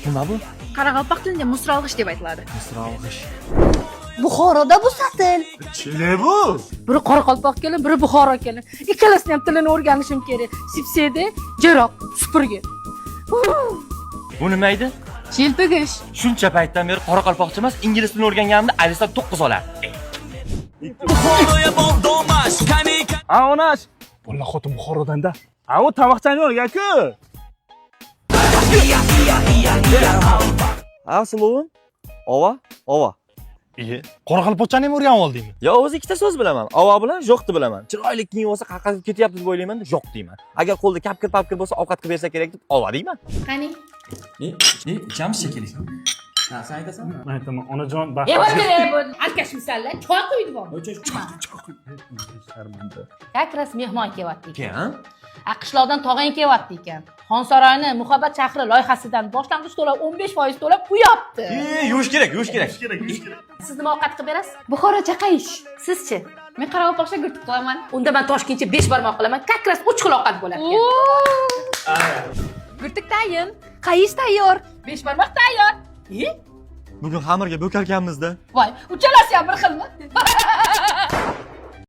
Nima bu? Qoraqalpoq tilida musralg'ish deb aytiladi. Musralg'ish. Buxoroda bu satil. Chile bu. Biri qoraqalpoq kelin, biri Buxoro kelin. Ikkalasini ham tilini o'rganishim kerak. Sipsedi, jiroq, supurgi. Bu nima edi? Chelpigish. Shuncha paytdan beri qoraqalpoqcha emas, ingliz tilini o'rganganimda Alisa 9 olardi. A, onash. Bola xotin Buxorodan-da. A, u tomoqchani olgan-ku. Ha, suluvim? Ova, ova. Iye, qoraqalpoqchani ham o'rganib oldingmi? Yo, o'zi ikkita so'z bilaman. Ova bilan yo'qni bilaman. Chiroyli kiyim olsa qaqazib ketyapti deb o'ylayman, yo'q deyman. Agar qo'lda kapkir papkir bo'lsa, ovqat qilib bersa kerak deb ova deyman. Qani? Ichamiz shekilli. Ha, sen aytasan? Men aytaman, onajon. E, bu alkashmisanlar, choy quydi bu. Sharmanda. Как раз mehmon kelyapti ekan. Kim? A, qishloqdan tog'ang kelyapti ekan. Xonsaroyni Muhabbat shahri loyihasidan boshlang'ich to'lov 15% to'lab uyapti. E, yuvish kerak, yuvish kerak. Siz nima ovqat qilib berasiz? Buxorocha qayish. Sizchi? Men qoraqalpoqcha gurtuk qilaman. Unda men toshkentcha 5 barmoq qilaman. Как раз 3 xil ovqat bo'lar ekan. Gurtuk tayin, qayish tayyor. 5 barmoq tayyor. E? Bugun xamirga bo'karkanmiz-da. Voy, uchalasi ham bir xilmi?